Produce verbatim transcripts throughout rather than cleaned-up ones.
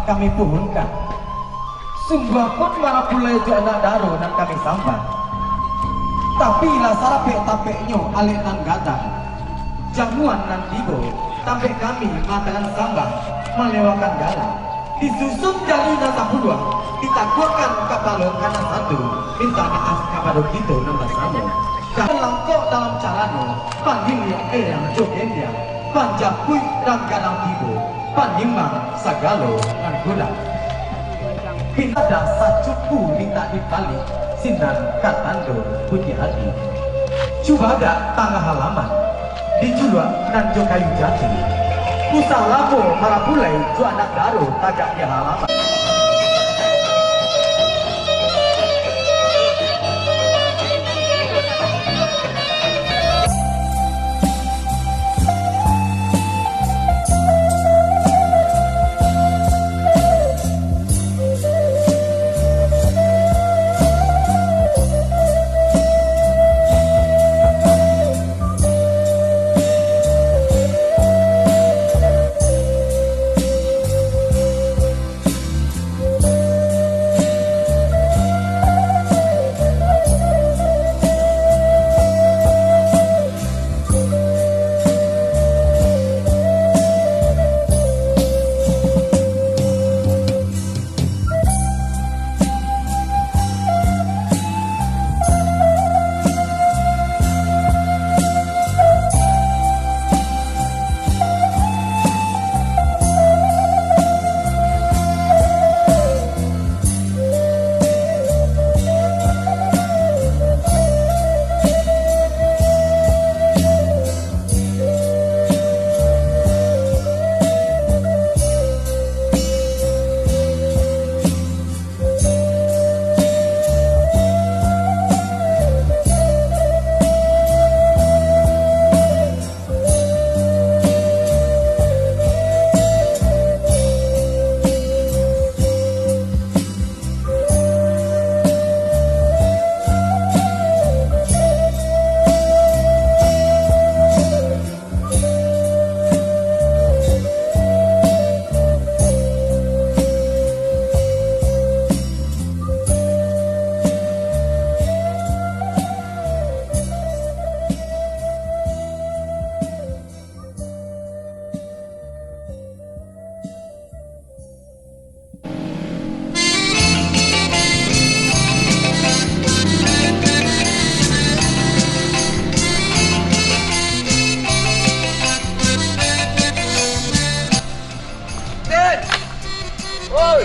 kami puhunkan. Sungguah pun marapulai jo anak daro nan kami sambah. Tapi lah sarapek-tapeknyo alek nan gadang. Jamuan nan tibo, tampek kami makanan sambah, malewakan gala. Disusun jari nan sapuluah, ditakuakkan kapalo ka nan satu, minta maaf kapado kito nan basamo. Jan langkok dalam calano, paniliak eyang jo gendiang, panjapuik nan gadang tibo, panimbang sagalo nan kurang. Bila dah sacuku mintak dipalik, sinan ka tando putiah ati. Cubadak tangah halaman, dijuluak nan jo kayu jati. Usah lamo marapulai jo anak daro tagak di halaman. Oi!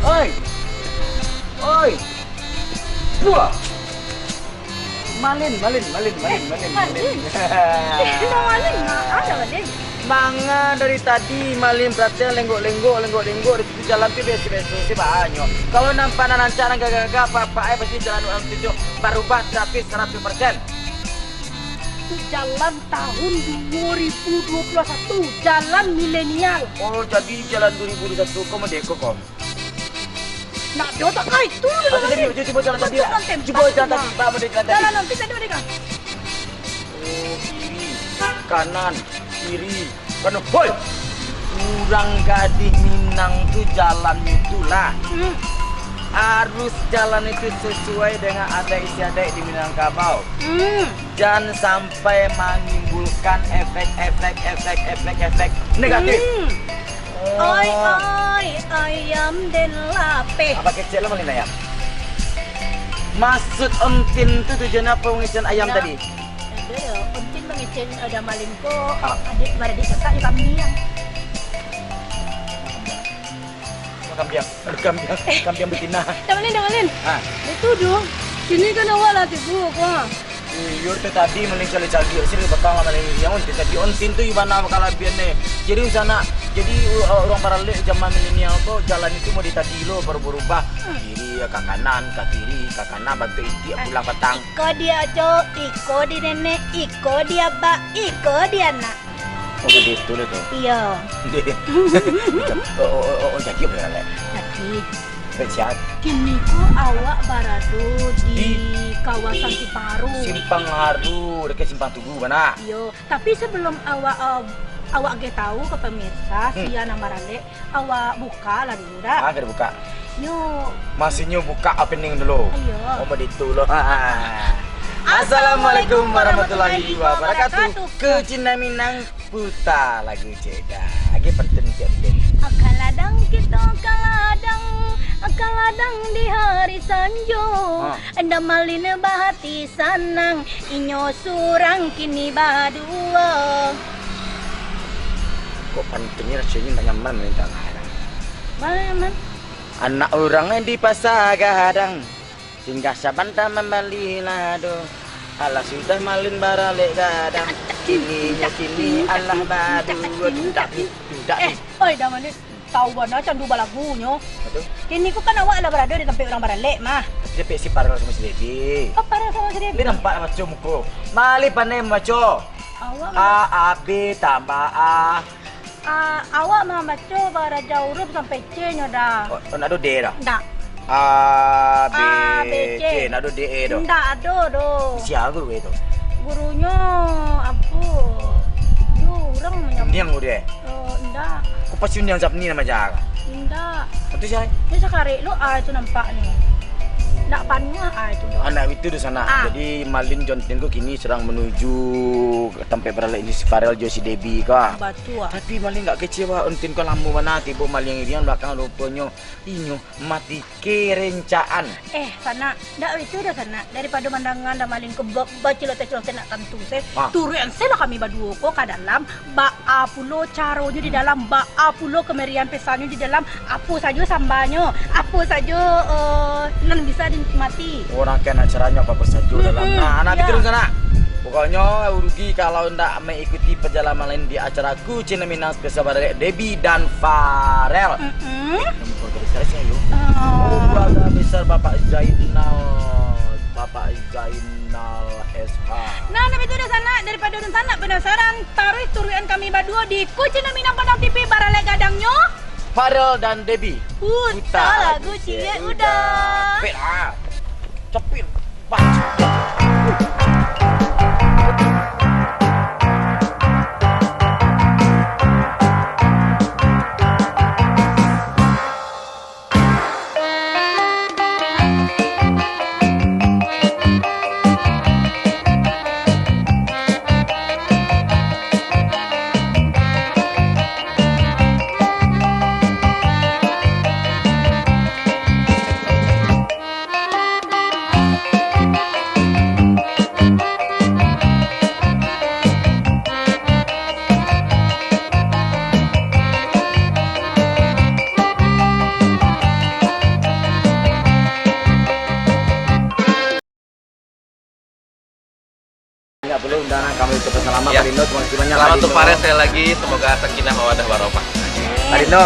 Oi! Oi! Buah! Malin, malin, malin, malin, malin, malin. Malin. Malin, ma-, ada malin. Manga dari tadi malin perhatian lenggok-lenggok, lenggok-lenggok di situ jalan tu biaso-biaso se banyak. Kalau nampak nan rancak, nan gagah-gagah, apa-apa ai pasti jalan urang tu barubah seratus, seratus persen. Tu jalan tahun dua ribu dua puluh satu, jalan milenial. Oh, jadi jalan dua ribu dua puluh satu ko modeko ko? Nak do tak kah itu? Cubo jalan tadi lah. Cubo jalan tadi, ba model jalan tadi. Jalan nanti tadi mereka. Oh, kiri, kanan, kiri, kanan. Hoi! Urang gadih Minang tu jalannyo tu lah. Hmm. Arus jalan itu sesuai dengan adat istiadat di Minangkabau. Hmm. Jan sampai manimbulkan efek-efek, efek-efek, efek negatif. Hmm. Oh. Oi, oi, ayam den lapeh. Apa kecek lo malin ayam? Maksud Om Tin tu tujuan apa mangecek ayam tadi? Ado yo, Om Tin mangecek ado malin ko, ah, adik baradik kakak di kambiang. Kambiang, kambiang, kambiang betina. Dah malin, dah malin. Ha. Itu doh. Sini kan awak lah tibo ko. Iyo, tu tadi malin caliak-caliak sini, patang lah malin yang Om Tin tadi. Om Tin tu ibana kalabian ni. Jadi, di sana, jadi, uh, urang baralek zaman milenial tu, jalan itu model tadi lo, baru barubah. Hmm. Kiri, ka kanan, ka kiri, ka kanan, bantuak itiak pulang patang. Iko di ajo, iko di nenek, iko di abak, iko di anak. Oh, begitu lah tu. Iyo. Oh, oh, oh, oh, jadi apa lah? Jadi. Kini ko awak barado di Di kawasan Simpang Haru. Simpang Haru, dekat Simpang Tugu, bana? Iyo, tapi sebelum awak, eh, awak gai tahu ke pemirsa, Hmm. sia nan baralek, awak buka lah dulu, dak? Ah, ka dibuka. Yo. Maksudnyo buka opening dulu. Iyo. Oh, begitu lo. Ah. Assalamualaikum warahmatullahi wabarakatuh. Kucinta Minang. Puta lagu ceda. Agi pantun cek den. Ka ladang kito, ka ladang, ka ladang di hari sanjo. Ha. Ndak malin bahati sanang, inyo surang kini baduo. Kok pantunnyo rasonyo ndak nyaman main tanah. Mana nyaman? Anak urang di Pasa Gadang. Singgah sabanta mambali lado. Alah sudah malin baralek gadang. Kininyo kini alah baduo. Dak ni, dak ni. Eh, oi, dah manis. Tahu bana candu balagunyo. Betul. Kini ko kan awak lah barado di tampek urang baralek mah. Tapi tampek si Parel samo si Debi. Oh, Parel samo si Debi. Dia nampak baco muko. Malin pandai baco. Awak A, A, B, tambah A. Ah, awak mambaco baraja urup sampai C nyo dah. Oh, ndak ado D dah? Ndak. A, B, A, B, C. C, ndak ado D, E doh? Ndak ado doh. Sia guru E tu? Gurunyo, apo? Yo, urang manyam- Undiang guru E? Oh, ndak. Kok pasti undiang Sapni nama jaga? Ndak. Itu sia? Itu sakarek lo A itu nampak ni. Ndak panuah A itu doh. Anak itu di sana. Ah. Jadi, malin jo antin ko kini sadang manuju tampek baralek si Farel jo si Debi ko. Batua. Tapi malin ndak kecewa, antin ko lamo bana tibo malin irian balakang ruponyo inyo mati kerencaan. Eh, sanak, ndak itu doh sanak. Daripado mandangan dah malin ko ba-, bacilota-cilota nak tantu se. Ah. Turuikan se lah kami baduo ko ka dalam, baa pulo caronyo di dalam, baa pulo kamariahan pesannyo di dalam, apo sajo sambanyo, apo sajo, eh, nan bisa dinikmati. Urang kan acaranyo apo-apo sajo dalam. Mm-mm, nah, nah, ya. Betul sanak. Pokoknyo rugi kalau ndak mengikuti pajalanan lain di acara Kucinta Minang spesial baralek Debi dan Farel. Mm-mm. Keluarga besar saya, yo. Oh. Keluarga besar Bapak Zainal, Bapak Zainal S H. Nah, nan itu doh sanak, daripado dunsanak penasaran, taruih turuikan kami baduo di Kucinta Minang Padang T V baralek gadangnyo. Farel dan Debi. Puta lagu ciek uda. Cepet ah. Cepet. Bah. Indak pulo undangan kami ucapkan selamat, ya. Pak Dino, terima kasih banyak, Pak Dino. Selamat untuk Fares sekali lagi, semoga sakinah mawadah warahmah. Pak Dino,